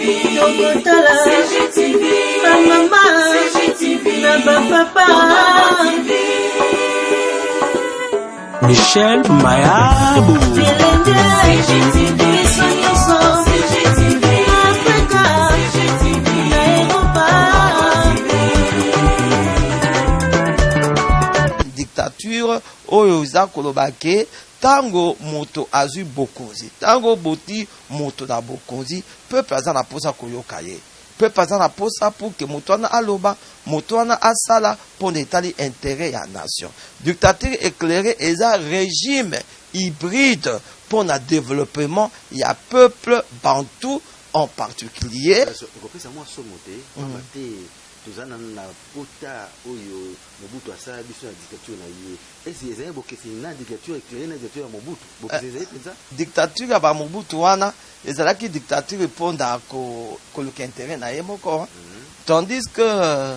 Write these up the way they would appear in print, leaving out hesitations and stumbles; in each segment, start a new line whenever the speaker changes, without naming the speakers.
Tokotala bamama na bapapa.
Michel Mayabu.
Bilenge biso nyonso, Afrika na Eropa.
Dictature oyo eza koloba ke ntango moto azwi bokonzi, ntango boti moto na bokonzi, peuple aza na mposa koyoka ye. Peuple aza na mposa pour ke moto wana aloba, moto wana asala mpona etali intérêt ya nation. Dictature éclairée eza régime hybride mpona développement ya peuple bantu en particulier.
Ekopesa mwa somo te, pamba te toza nanu na pota oyo Mobutu asala biso na dictature na ye. Esi ezali bokeseni na dictature éclairée na dictature ya Mobutu? Bokeseni ezali mpenza?
Dictature ya bamobutu wana ezalaki dictature mponda koluka intérêt na ye moko, tandis que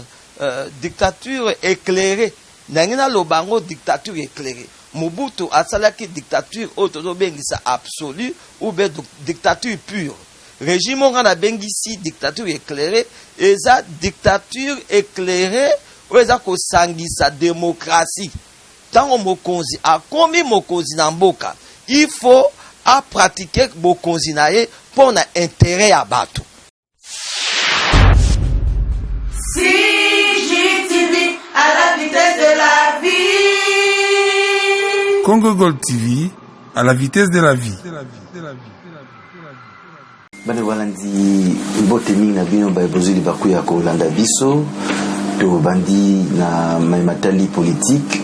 dictature éclairée, ndenge naloba yango, dictature éclairée, Mobutu asalaki dictature oyo tozobengisa absolue ou bien dictature pure. Régime oyo nga nabengisi dictature éclairée eza dictature éclairée oyo eza kosangisa démocratie. Ntango mokonzi akomi mokonzi na mboka, il faut apratike bokonzi na ye mpo na intérêt ya bato.
CGTV à la vitesse de la vie.
Congo Gold TV à la vitesse de la vie.
Bandeko balandi, mbote mingi na bino baye bozwi libaku ya kolanda biso. Tobandi na matali politique.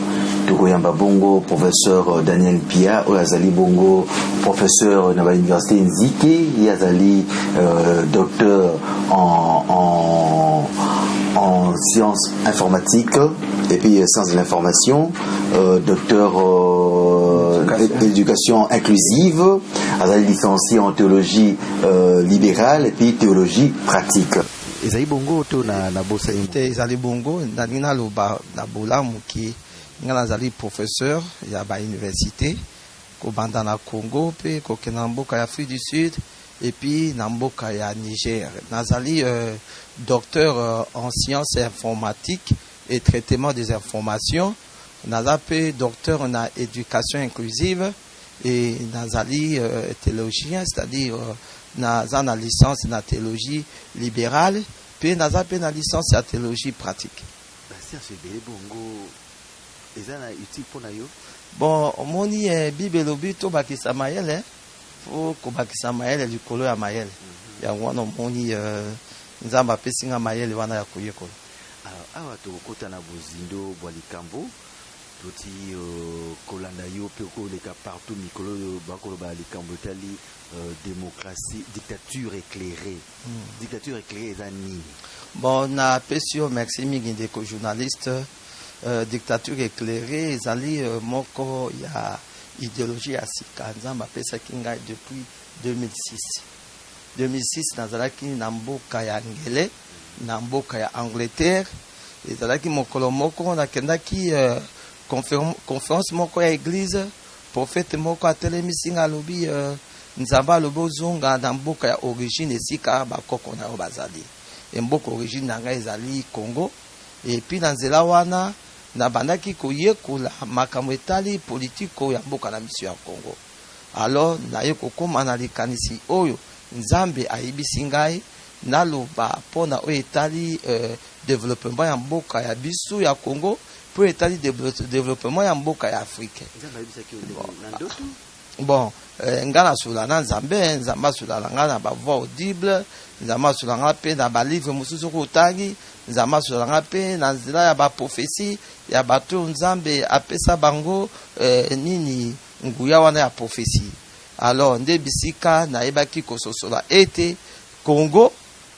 Tokoyamba bongo professeur Daniel Pia, oyo azali bongo professeur na bauniversité Nzike. Ye azali docteur en sciences informatiques et puis sciences de l'information, docteur éducation inclusive, azali licencié en théologie libérale et puis théologie pratique. Ezali bongo to na bosani?
Te, ezali bongo. Nalingi naloba na bolamu ke nga nazali professeur ya bauniversité, kobanda na Congo mpe kokende na mboka ya Afrique du Sud et puis na mboka ya Niger. Nazali docteur en sciences informatiques et traitement des informations. Naza mpe docteur na éducation inclusive et nazali théologien, c'est-à-dire naza na licence na théologie libérale mpe naza mpe na licence ya théologie pratique.
Bascience ebele bongo eza na utile mpo na yo?
Bon, omoni, Bible elobi tobakisa mayele, fo kobakisa mayele likolo ya mayele. Yango wana omoni Nzambe apesi nga mayele wana ya koyekola.
Alors, awa tokokɔta na bozindo bwa likambo toti kolanda yo mpe koleka partout mikolo oyo bakoloba likambo etali démocratie, dictature éclairée. Dictature éclairée eza nini?
Bon, napesi yo merci mingi, ndeko journaliste. Dictature éclairée ezali moko ya idéologie ya sika Nzambe apesaki ngai depuis 2006. 2006 nazalaki na mboka ya Ngele, na mboka ya Angleterre. Ezalaki mokolo moko nakendaki conférence moko ya église. Prophète moko atelemisi nga, alobi: Nzambe alobi ozonga na mboka ya origine, esika bakoko na yo bazali. E mboka origine na ngai ezali Congo. Et puis na nzela wana nabandaki koyekola makambo etali politiko ya mboka na biso ya Congo. Alors naye kokóma na likanisi oyo Nzambe ayebisi ngai naloba mpona oyo etali développement ya mboka ya biso ya Congo mpo etali développement ya mboka ya Afrique.
Nzambe ayebisaki yo ndenge na ndoto?
Bon, nga nasula na Nzambe. Nzambe asulala nga na bavoix audible, Nzambe asula nga mpe na balivre mosusu soki otangi, Nzambe asula nga mpe na nzela ya baprophétie ya bato oyo Nzambe apesa bango nini, nguya wana ya prophétie. Alors nde bisika nayebaki kososola ete Congo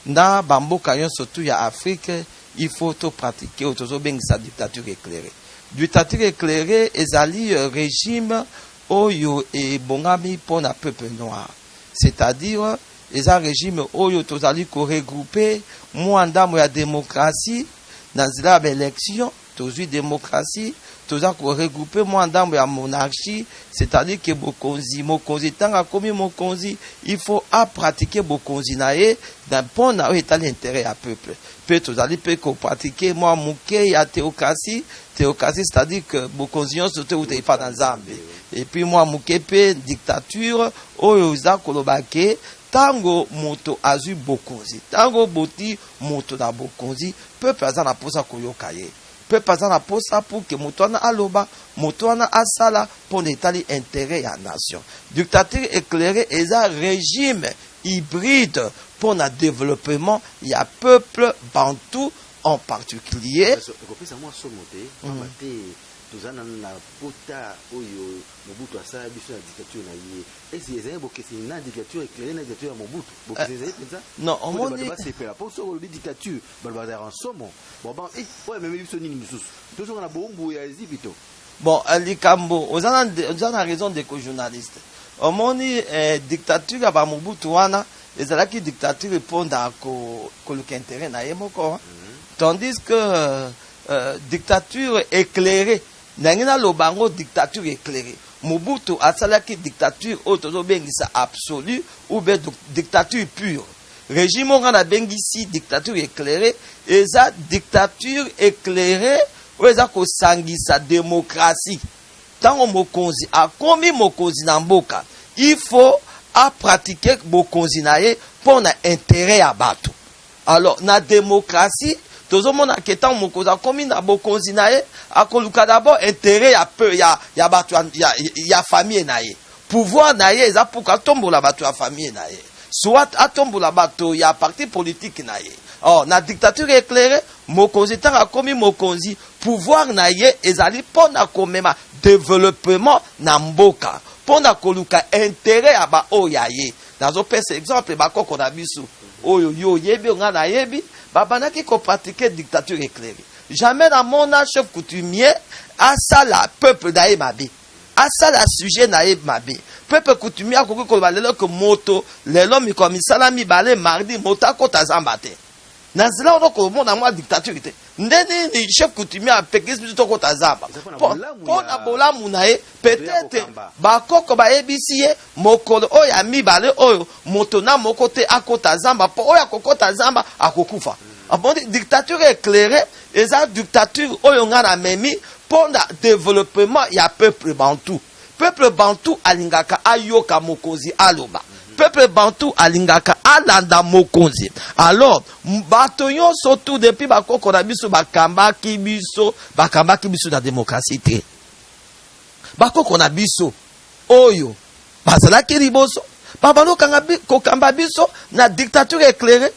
na bamboka nyonso tu ya Afrique, il faut topratike oyo tozobengisa dictature éclairée. Dictature éclairée ezali régime oyo ebongami mpona peuple noir, c'est-à-dire eza régime oyo tozali koregroupe mwa ndambo ya démocratie na nzela ya baélection. Tozwi démocratie, toza koregrouper mwa ndambo ya monarchie, c'est-à-dire que bokonzi, mokonzi ntango akomi mokonzi, il faut apratiquer bokonzi na ye na mpona oyo etali intérêt ya peuple. Mpe tozali mpe kopratiquer mwa moke ya théocratie. Théocratie, c'est-à-dire que bokonzi nyonso te euta epa na Nzambe. Et puis mwa moke mpe dictature, oyo eza koloba ke ntango moto azwi bokonzi, ntango boti moto na bokonzi, peuple aza na mposa koyoka ye, peuple aza na mposa pour ke moto wana aloba, moto wana asala mpona etali intérêt ya nation. Dictature éclairée eza régime hybride mpona développement ya peuple bantu en particulier.
Ekopesa mwa somo te, pamba te toza nanu na pota oyo Mobutu asala biso na dictature na ye. Esi ezali bokeseni na dictature éclairée na dictature ya Mobutu? Bokeseni ezali mpenza?
Non.
Po te
Omoni
bato basepela, mpo soki olobi dictature, bato bazalaka nsomo. Bon, oyo amemeli biso nini mosusu? Tozonga na bowumbu ya Ezipito?
Bon, likambo oza na raison, ndeko journaliste. Omoni, dictature ya bamobutu wana ezalaki dictature mponda koluka intérêt na ye moko, tandis que dictature éclairée, ndenge naloba yango, dictature éclairée, Mobutu asalaki dictature oyo tozobengisa absolue ou bien dictature pure. Régime oyo nga nabengisi dictature éclairée eza dictature éclairée oyo eza kosangisa démocratie. Ntango mokonzi akomi mokonzi na mboka, il faut apratiquer bokonzi na ye mpo na intérêt ya bato. Alors na démocratie, tozomona ke ntango mokonzi akomi na bokonzi na ye, akoluka d'abord intérêt ya, peu, ya bato ya famille na ye. Pouvoir na ye eza mpo atombola bato ya famille na ye, soit atombola bato ya parti politique na ye. Or na dictature éclairée, mokonzi ntango akomi mokonzi, pouvoir na ye ezali mpo na komema développement na mboka, mpo na koluka intérêt ya baoyo ya ye. Nazopesa exemple, bakoko na biso oyo yo oyebi, oyo ngai nayebi, babandaki kopratiquer dictature éclairée. Jamais namona chef coutumier asala peuple na ye mabe, asala sujet na ye mabe. Peuple coutumier akoki koloba lelo ke moto lelo mikolo misala mibale, mardi, moto akota zamba te. Na nzela wana komona mwa dictature te. Nde nini chef coutumier apekisi biso tokota zamba?
Eza mpona
Mpo
bolamu
mpo na bolamu na ye. Peut-être
kokamba.
Bakoko bayebisi ye mokolo oyo ya mibale oyo, moto na moko te akota zamba, mpo oyo akokota zamba akokufa. Aboni, dictature éclairée eza dictature oyo ngai namemi mpo na développement ya peuple bantu. Peuple bantu alingaka ayoka mokonzi aloba, peuple bantu alingaka alanda mokonzi. Alors bato nyonso tu depuis bakoko na biso bakambaki biso, bakambaki biso na démocratie te. Bakoko na biso oyo bazalaki liboso babanda kokamba biso na dictature éclairée.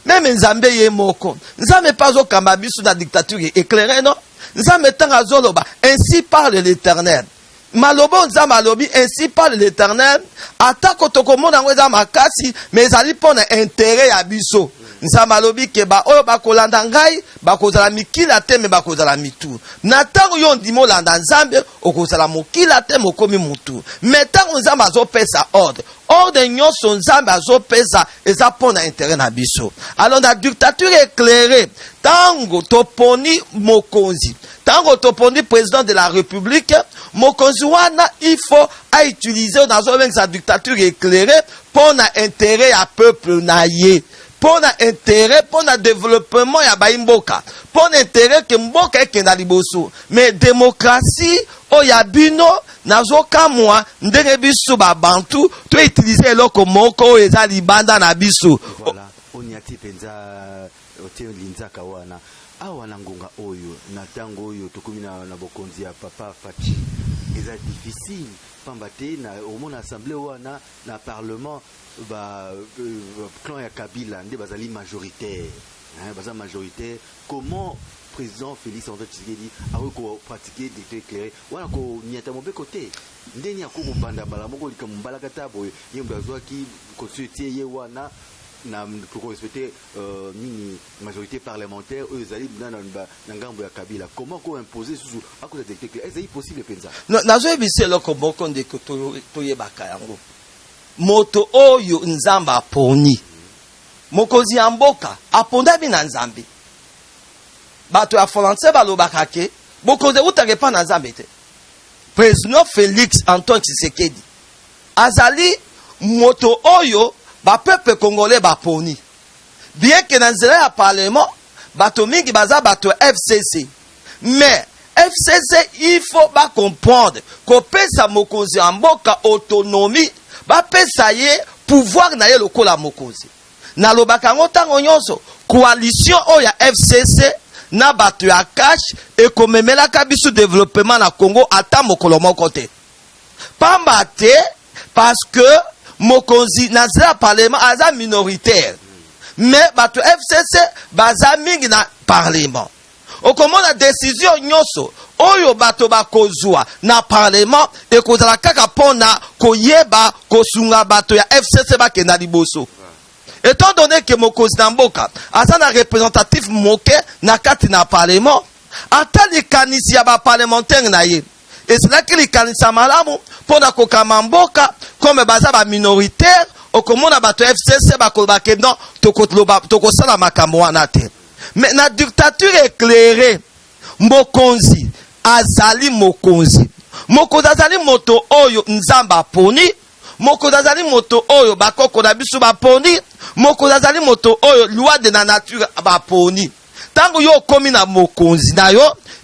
Même Nzambe ye moko, Nzambe mpe azokamba biso na dictature éclairée. Non, Nzambe ntango azoloba « Ainsi parle l'Éternel », maloba oyo Nzambe alobi « Ainsi parle l'Éternel », atako tokomona yango eza makasi, mais ezali mpo na intérêt ya biso. Nzambe alobi ke baoyo bakolanda ngai bakozala mikila te, mais bakozala mitu. Na ntango yo ondimi olanda Nzambe, okozala mokila te, mokomi mutu. Mais ntango Nzambe azopesa ordre, ordre nyonso Nzambe azopesa eza mpo na intérêt na biso. Alors na dictature éclairée, ntango toponi mokonzi, ntango toponi président de la République, mokonzi wana il faut autiliser oyo nazobengisa dictature éclairée mpo na intérêt ya peuple na ye, mpo na intérêt, mpo na développement ya bayimboka, mpo na intérêt ke mboka ekenda liboso. Mais démocratie oyo ya bino, nazokamwa ndenge biso babantu toutiliser eloko moko oyo eza libanda na biso.
Voilà, oniati mpenza, otie linzaka wana. Awa na ngonga oyo, na ntango oyo tokomi na bokonzi ya papa Fatshi, eza difficile, pamba te na omona assemblée wana, na parlement, ba clan ya Kabila nde bazali majoritaire, hein, baza majoritaire. Comment président Félix Antoine Tshisekedi akoki kopratiquer dictature éclairée wana, koniata mobeko te? Ndeni akoki kobanda mbala moko likambo mbalaka ta boye? Ye moto azwaki constitution, etie ye wana na korespecter nini, majorité parlementaire oyo ezali na ngambo ya Kabila. Comment koimposer susu akoza dictature éclairée? Ezali possible mpenza?
Nazoyebisa eloko moko, ndeko, toyebaka yango. Moto oyo Nzambe aponi mokonzi ya mboka, apondami na Nzambe. Bato ya français balobaka ke bokonzi eutaka epai na Nzambe te. Président Félix Antoine Tshisekedi azali moto oyo bapeuple congolais baponi, bien que na nzela ya parlement bato mingi baza bato ya FCC. Mais FCC, il faut bacomprendre kopesa mokonzi ya mboka autonomie, bapesa ye pouvoir na ye lokola mokonzi. Nalobaka yango ntango nyonso, coalition oyo ya FCC na bato ya CACH ekomemelaka biso développement na Congo ata mokolo moko te. Pamba te, parce que mokonzi na nzela ya parlement aza minoritaire, mais bato FCC baza mingi na parlement. Okomona décision nyonso oyo bato bakozwa na parlement ekozala kaka mpona koyeba kosunga bato ya FCC bakenda liboso. Étant donné que mokonzi na mboka aza na représentatif moke na kati na parlement, ata likanisi ya baparlementaire na ye ezalaki likanisi ya malamu mpo na kokama mboka, comme baza baminoritaire, okomona bato ya FCC bakoloba ke non, tokosala makambo wana te. Mais na dictature éclairée, mokonzi azali mokonzi. Mokonzi azali moto oyo Nzambe aponi. Mokonzi azali moto oyo bakoko na biso baponi. Mokonzi azali moto oyo loi de la nature baponi. Ntango yo okomi na mokonzi na yo,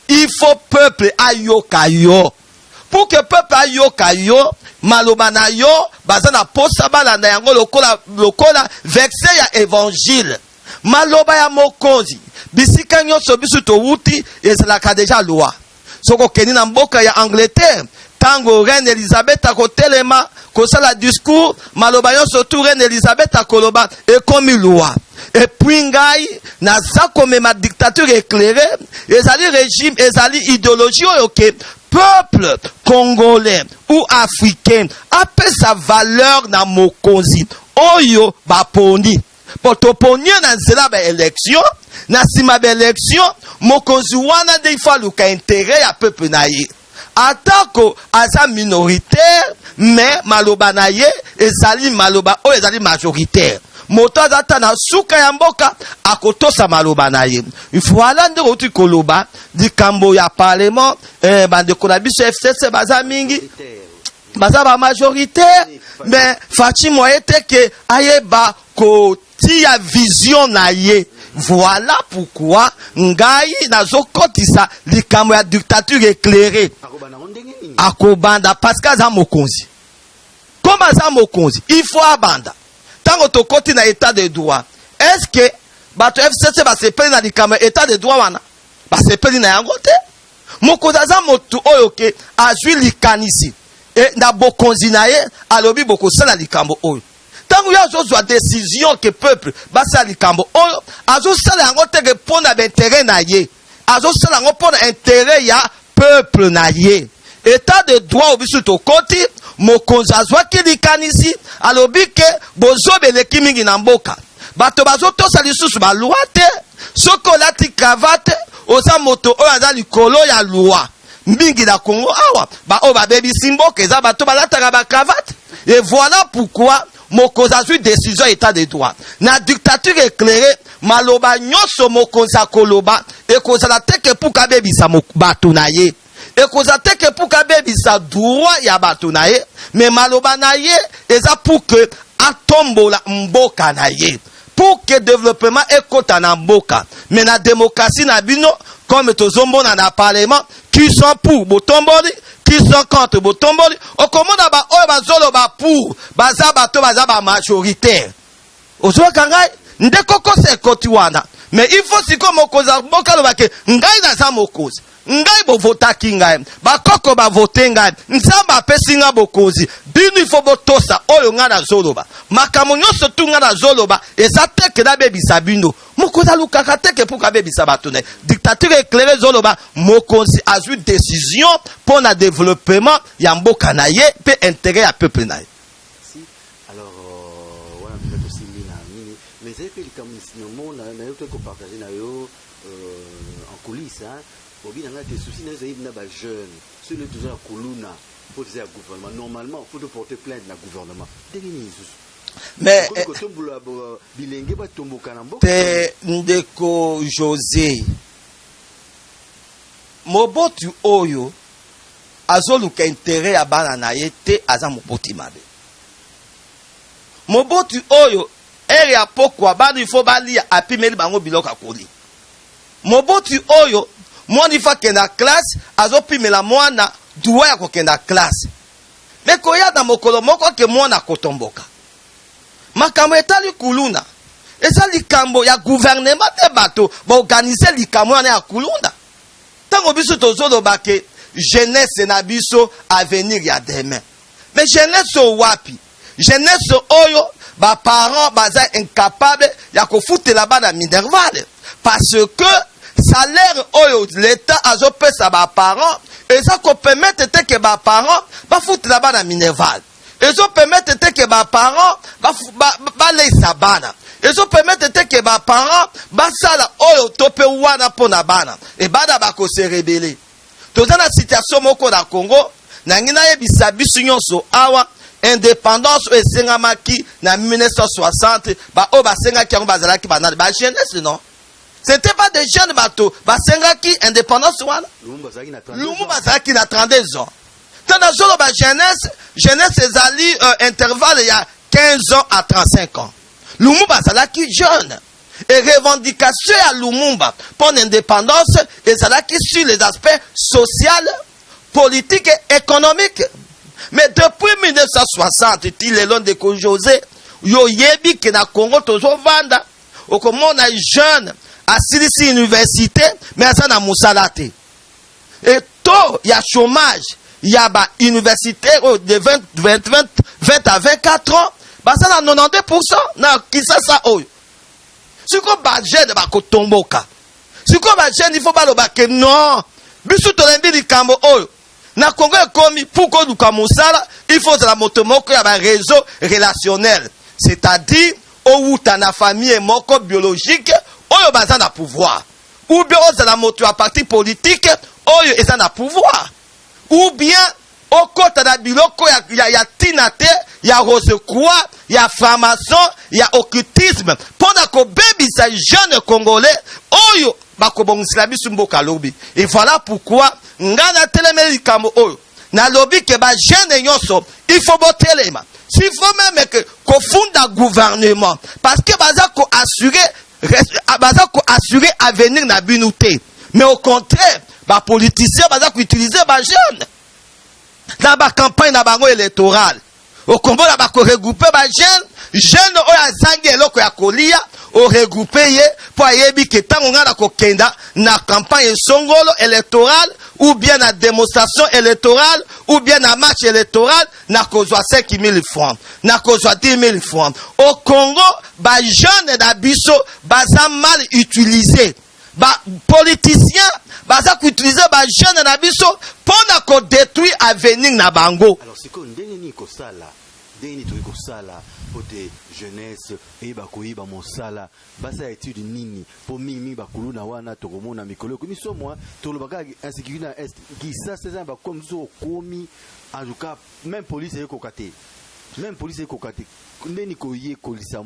il faut peuple ayoka yo. Pour que peuple ayoka yo, maloba na yo baza na posa balanda yango lokola verset ya évangile. Maloba ya mokonzi, bisika nyonso biso towuti, ezalaka déjà loi. Soki okendi na mboka ya Angleterre, ntango reine Elizabeth akotelema kosala discours, maloba nyonso tu reine Elizabeth akoloba ekomi loi. Et puis ngai naza komema dictature éclairée, ezali régime, ezali idéologie oyo ke peuple congolais ou africain apesa valeur na mokonzi oyo baponi, po toponi ye na nzela baélection. Na nsima baélection, mokonzi wana nde ifo aluka intérêt ya peuple na ye. Atako aza minoritaire, mais maloba na ye ezali maloba oyo ezali majoritaire. Moto aza ata na suka ya mboka akotosa maloba na ye. Voilà nde outi koloba likambo ya parlement. Bandeko na biso FCC baza mingi, baza bamajoritaire, mais Fatshi moye te ke ayeba kotia vision na ye. Voilà pourquoi ngai nazokotisa likambo ya dictature éclairée.
Akobanda ngo ndenge nini?
Akobanda parce que aza mokonzi. Comme aza mokonzi, il faut abanda. Ntango tokoti na état de droit, est ce que bato FCC basepeli na likambo ya état de droit wana? Basepeli na yango te. Mokonzi aza motu oyo ke azwi likanisi e, na bokonzi na ye, alobi bokosala likambo oyo. Ntango ye azozwa décision ke peuple basala likambo oyo, azosala yango te ke mpo na baintérêt na ye, azosala yango mpo na intérêt ya peuple na ye. État de droit oyo biso tokoti, mokonzi azwaki likanisi, alobi ke bozoba eleki mingi na mboka, bato bazotosa lisusu baloi te. Soki olati cravate, oza moto oyo aza likolo ya loi. Mingi na Congo awa, baoyo babebisi mboka eza bato balataka bacravate. Et voilà pourquoi mokonzi azwi décision ya état de droit. Na dictature éclairée, maloba nyonso mokonzi akoloba ekozala te ke mpo abebisa bato na ye, ekozala te ke mpo abebisa droit ya bato na ye, mais maloba na ye eza pour que atombola mboka na ye, pour que développement ekota na mboka. Mais na démocratie na bino, comme tozomona na parlement, qui sont pour botomboli, qui sont contre botomboli, okomona baoyo bazoloba pour baza bato baza bamajoritaire. Ozwaka ngai nde kokosa ekoti wana. Mais il faut sikoyo mokonzi ya mboka alobake: ngai naza mokonzi, ngai bovotaki ngai, bakoko bavote ngai, Nzambe apesi ngai bokonzi, bino il faut botosa oyo ngai nazoloba. Makambo nyonso tu ngai nazoloba eza te ke nabebisa bino. Mokonzi alukaka te ke mpo abebisa bato na ye. Dictature éclairée ezoloba mokonzi azwi décision mpo na développement ya mboka na ye mpe intérêt ya peuple na ye.
Si alors wana mpenza tosimbi na nini, mais ezali mpe likambo nomona nayo to kopartage na yo en coulisse, hein. Obi na ngai te, souci na yo ezali na bajeune. Soki toza na kuluna mpo toza ya gouvernement, normalement faut toporter plainte na gouvernement. Ndenge nini lisusu
Mais
okomi kotombola bilenge batomboka na mboka?
Te, ndeko José. Moboti oyo azoluka intérêt ya bana na ye te aza moboti mabe. Moboti oyo heure ya pokwa bana il faut balia, apimeli bango biloko ya kolia. Moboti oyo mwana il faut akende na classe, azopimela mwana droit ya kokende na classe. Me koya na mokolo moko ke mwana akotomboka. Makambo etali kuluna eza likambo ya gouvernement te, bato baorganiser likambo wana ya kuluna. Ntango biso tozoloba ke jeunesse na biso, avenir ya demain, mais jeunesse oyo wapi? Jeunesse oyo baparent baza incapable ya kofutela bana minerval, parce que salaire oyo l'État azopesa baparent eza kopermettre te ke baparent bafutela bana minerval, ezopermettre te ke baparent balesa bana, ezopermettre te ke baparent basala oyo to mpe wana mpo na bana. E bana bakose rebeller. Toza na situation moko na Congo, nangi nayebisa biso nyonso awa: indépendance oyo esengamaki na 1960, baoyo basengaki yango bazalaki banani? Bajeunesse? Non, c'était pas des jeunes. Bato basengaki indépendance wana,
Lumumba azalaki na 32
Lumumba
ans.
Azalaki na 32 ans. Te, nazoloba jeunesse. Jeunesse ezali intervalle ya 15 ans à 35 ans. Lumumba azalaki jeune et revendication ya Lumumba mpo na indépendance ezalaki sur les aspects social, politique et économique. Mais depuis 1960 ti lelo, ndeko José, yo oyebi ke na Congo tozovanda, okomona jeune asilisi université mais aza na mosala te. Et taux ya chômage ya bauniversitaire oyo de 20, 20, 20, 20 à 24 ans baza na 92 na Kinshasa oyo. Sikoyo bajeune bakotomboka. Sikoyo bajeune, il faut baloba ke non, biso tolembi likambo oyo. Na Congo ekomi pour koluka mosala, il faut ozala moto moko ya baréseau relationnel, c'est-à-dire owuta na famille moko biologique oyo baza na pouvoir, ou bien ozala moto ya parti politique oyo eza na pouvoir, ou bien okɔta na biloko ya ntina te, ya rose croix, ya franc-maçon, ya occultisme, mpo na kobebisa jeune congolais oyo bakobongisela biso mboka lobi. Et voilà pourquoi ngai natelemeli likambo oyo. Nalobi ke bajeune nyonso, il faut botelema, s'il faut même ke kofunda gouvernement, parce que baza koassurer avenir na bino te, mais au contraire bapoliticien baza koutiliser bajeune na bacampagne na bango électorale. Okomona bakoregrouper bajeune, jeune oyo azangi eloko ya kolia, oregrouper ye mpo ayebi ke ntango ngai na kokenda na campagne esongolo électorale, ou bien na démonstration électorale, ou bien na marche électorale, nakozwa 5000 francs, nakozwa 10 000 francs. Au Congo, bajeune na biso baza mal utilisé. Bapoliticien baza koutiliser bajeune na biso mpo na kodétruire avenir na bango.
Alors sikoyo, ndenge nini kosala, ndenge nini tokoki kosala po te jeunesse eyeba koyeba mosala, basala étude nini? Mpo mingimingi bakuluna wana tokomona mikolo ekomi somwa. Tolobaka insécurité na Est, Kinshasa eza na bakomi mosusu okomi, en tout cas même police eyekoka te, même police eyekoka te. Ndeni koyekolisa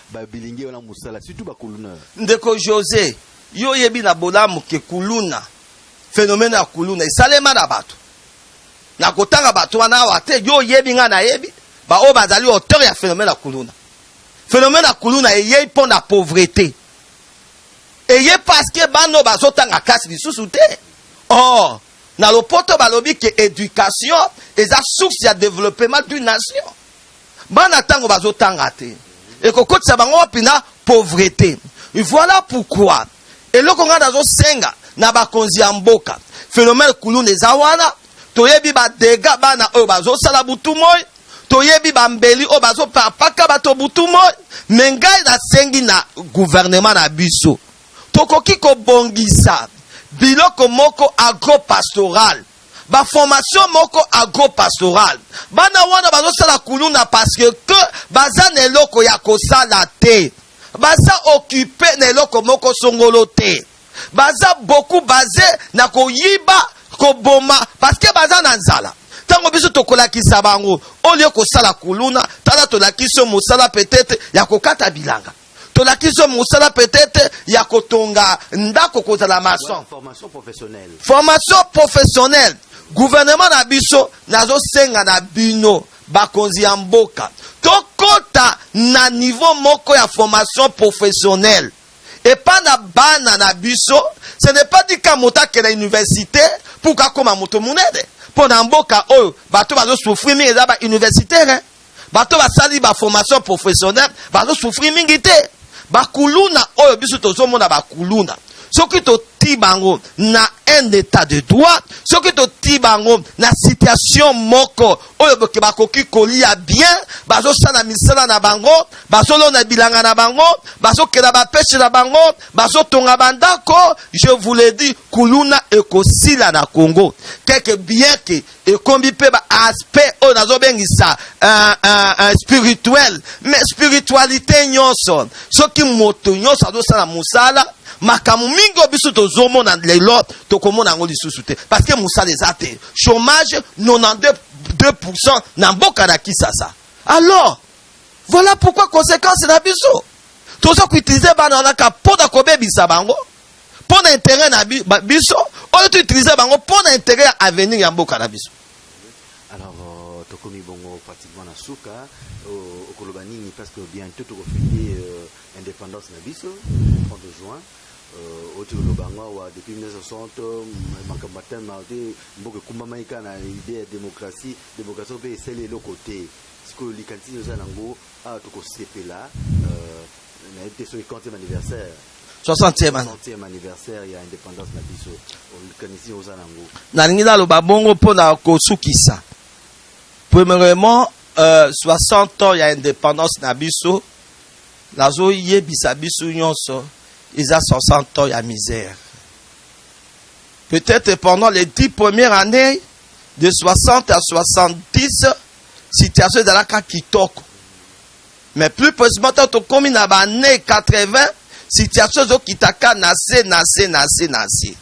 babilingi wana mosala, surtout bakuluna?
Ndeko José, yo oyebi na bolamu ke kuluna, phénomène ya kuluna esalema na bato. Na kotanga bato wana awa te, yo oyebi, ngai nayebi baoyo bazali auteur ya phénomène ya kuluna. Phénomène ya kuluna eyei mpo na pauvreté, eye parce que bana oyo bazotanga kasi lisusu te. Or na lopoto balobi ke éducation eza source ya développement d'une nation. Bana ntango bazotanga te, ekokotisa bango wapi? Na pauvreté. Voilà pourquoi eloko ngai nazosenga na bakonzi ya mboka, phénomène kuluna eza wana, toyebi badégâts bana oyo bazosala butu moi, toyebi bambeli oyo bazopapaka bato butu moi. Me ngai nasengi na gouvernement na biso, tokoki kobongisa biloko moko agropastoral, baformation moko agropastoral. Bana wana bazosala kuluna parce que baza na eloko ya kosala te, baza occupé na eloko moko songolo te, baza beaucoup basé na koyiba, koboma, parce que baza na nzala. Ntango biso tokolakisa bango, olie kosala kuluna, tala, tolakisi yo mosala peut-être ya kokata bilanga. Tolakisi yo mosala peut-être ya kotonga ndako, kozala maçon.
Formation professionnelle.
Formation professionnelle. Gouvernement na biso, nazosenga na bino bakonzi ya mboka, tokɔta na niveau moko ya formation professionnelle epa na bana na biso. Ce n'est pas dit ka moto akende université pour kakóma moto monene. Mpo na mboka oyo, bato bazosouffrir mingi eza bauniversitaire. Bato basali baformation professionnelle bazosouffrir mingi te. Bakuluna oyo biso tozomona, bakuluna, soki toti bango na un état de droit, soki toti bango na situation moko oyo boke bakoki kolia bien, bazosala misala na bango, bazolona bilanga na bango, bazokenda bapêche na bango, bazotonga bandako, je vous le dis, kuluna ekosila na Congo. Quelque bien que ekombi mpe baaspect oyo nazobengisa spirituel, mais spiritualité nyonso, soki moto nyonso azosala mosala, makambo mingi oyo biso tozomona lelo, tokomona yango lisusu te, parce que mosala eza te. Chômage 92 na mboka na Kisasa. Alors voilà pourquoi conséquence na biso, toza koutiliser bana wana kaka mpo na kobebisa bango mpo na intérêt na biso oyo, toutiliser bango mpo na intérêt ya avenir ya mboka na biso.
Alors tokomi bongo pratiquement na suka. Okoloba nini? Parce que bientôt tokofêter indépendance na biso, 30 juin. Oti koloba yango awa, depuis 1960 makambo matema te, mboka ekumbamaki kaka na idée ya démocratie. Démocratie mpe esali eloko te. Sikoyo likanisi oza nango awa, tokosepela, nayebi te soki 40e anniversaire.
60e année.
60e anniversaire ya indépendance na biso, likanisi oza nango?
Nalingi naloba bongo mpo na kosukisa. Premièrement, 60 ans ya indépendance na biso, nazoyebisa biso nyonso, eza 60 ans ya misère. Peut-être pendant les 10 premières années, de 60 à 70, situation ezalaka kitoko, mais plus précisément ntango tokómi na baannée 80, situation ezokitaka na se, na se, na se, na se.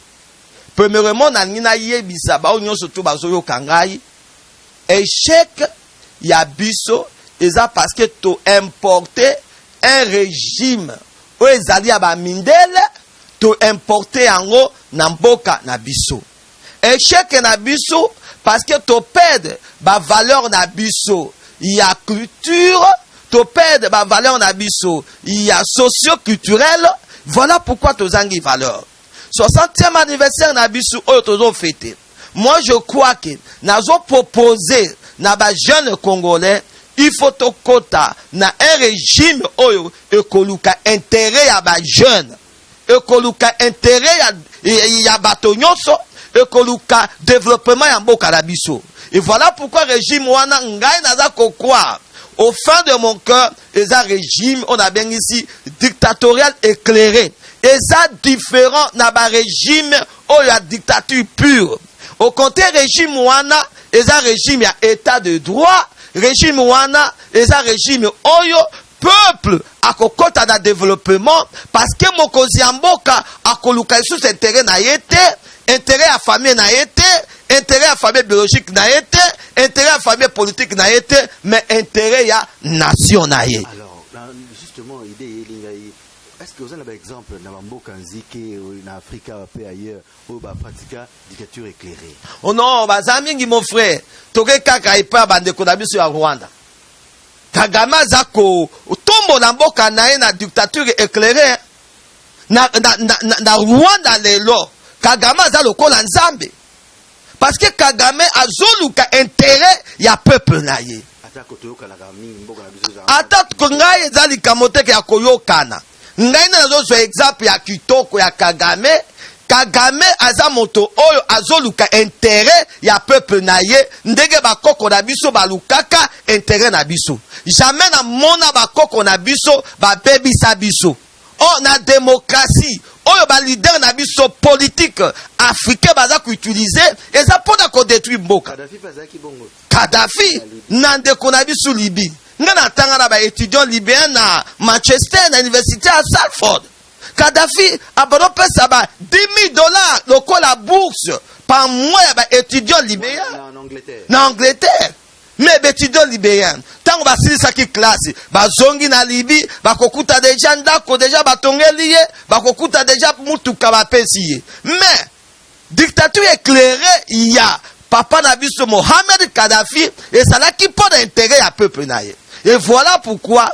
Premièrement, nalingi nayebisa bao nyonso to bazoyoka ngai, échec ya biso eza parce que toimporte un régime oyo ezali ya bamindele. Toimporte yango na mboka na biso. Échec na biso parce que toperdre bavaleur na biso ya culture, toperdre bavaleur na biso ya socio-culturel. Voilà pourquoi tozangi valeur. 60e anniversaire na biso oyo tozofêter, moi je crois que nazopropose na bajeune congolais, il faut tokɔta na un régime oyo ekoluka intérêt ya bajeune, ekoluka intérêt ya bato nyonso, ekoluka développement ya mboka na biso. Et voilà pourquoi régime wana, ngai naza kocroire au fond de mon cœur, eza régime oyo nabengisi dictatorial éclairé. Eza différent na barégime oyo ya dictature pure. Au contraire, régime wana eza régime ya état de droit. Régime wana eza régime oyo peuple akokɔta na développement, parce que mokonzi ya mboka akoluka lisusu intérêt na ye te, intérêt ya famille na ye te, intérêt ya famille biologique na ye te, intérêt ya famille politique na ye te, mais intérêt ya nation na ye.
Alors justement, idée eyeli ngai: est ce que oza na baexemple na bamboka nzike na Afrika mpe ailleurs oyo bapratika dictature éclairée?
Oh non, baza mingi, mon frère. Toke kaka epai ya bandeko na biso ya Rwanda. Kagame aza kotombola mboka na ye na dictature éclairée na Rwanda. Lelo Kagame aza lokola Nzambe, parce que Kagame azoluka intérêt ya peuple na ye.
Atako toyokanaka mingi, mboka na biso ezala
Ata ngai, eza likambo teke ya koyokana. Ngai nde nazozwa exemple ya kitoko ya Kagame. Kagame aza moto oyo azoluka intérêt ya peuple na ye, ndenge bakoko na biso balukaka intérêt na biso. Jamais namona bakoko na biso babebisa biso. O na démocratie oyo baleader na biso politique africain baza koutiliser, eza mpona kodétruire mboka.
Kadafi mpe azalaki bongo.
Kadafi na ndeko na biso Libye. Nga natanga na baétudiant libyen na Manchester, na université ya Salford. Kadafi abandopesa ba 10 000 $ lokola bourse par mois ya baétudiant libyen.
En Angleterre.
Na Angleterre. Mais baétudiant libyen, ntango basilisaki classe, bazongi na Libye, bakokuta déjà ndako déjà batongeli ye, bakokuta déjà mutuka bapesi ye. Mais dictature éclairée ya papa na biso Mohamed Kadhafi ezalaki mpo na intérêt ya peuple na ye. Et voilà pourquoi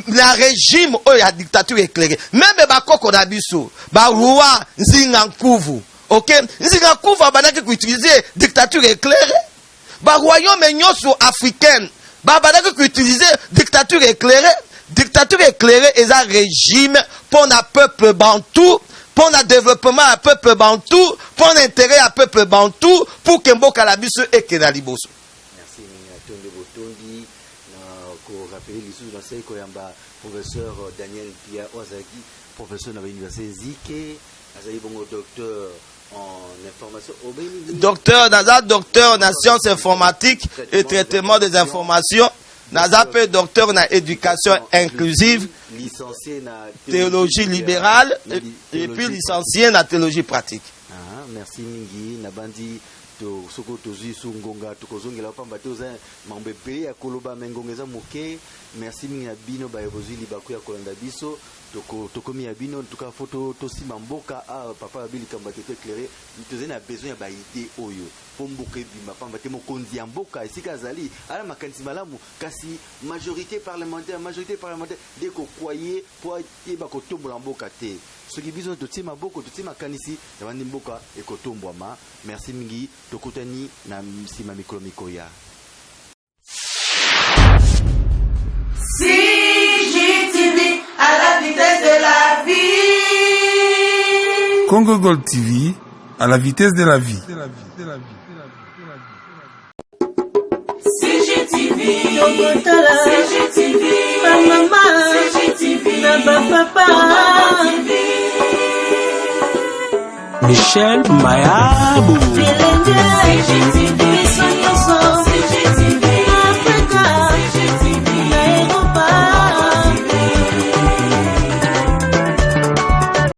na régime oyo ya dictature éclairée, même bakoko na biso, baroi Nzinga Nkuvu, ok, Nzinga Nkuvu abandaki koutiliser dictature éclairée. Baroyaume nyonso africaine babandaki koutiliser dictature éclairée. Dictature éclairée eza régime mpo na peuple bantou, mpo na développement ya peuple bantou, mpo na intérêt ya peuple bantou, pour ke mboka na biso ekende na liboso.
Merci mingi. Atondi botondi na korappeler lisusu, nasali koyamba professeur Daniel Pia, oyo azalaki professeur na bauniversité Nzike, azali bongo docteur en information obeni.
Docteur, naza docteur na science informatique et traitement des informations. Naza mpe docteur na éducation inclusive,
licencié na
théologie libérale et puis licencié na théologie pratique.
Ah, merci mingi. Nabandi to soko tozwi su ngonga, tokozongela, pamba te oza mambo ebele ya koloba, me ngonga eza moke. Merci mingi na bino baye bozwi libaku ya kolanda biso. Tokomi ya bino. En tout cas, faut tosimba mboka. Ah, papa babi likambo ya dictature éclairée, tozali na besoin ya baidées oyo mpo mboka ebima, pamba te mokonzi ya mboka esika azali ala makanisi malamu, kasi majorité parlementaire nde kokwa ye mpo ayeba kotombola mboka te. Soki biso totie maboko, totie makanisi ya bandi, mboka ekotombwama. Merci mingi, tokutani na nsima mikolo mikoya.
CGTV à la vitesse de la vie.
Congo Gold TV, à la vitesse de la vie.
CGTV, tokotala CGTV, bamama CGTV, na bapapa TV.
Michel Mayabou.
Bilenge CGTV, biso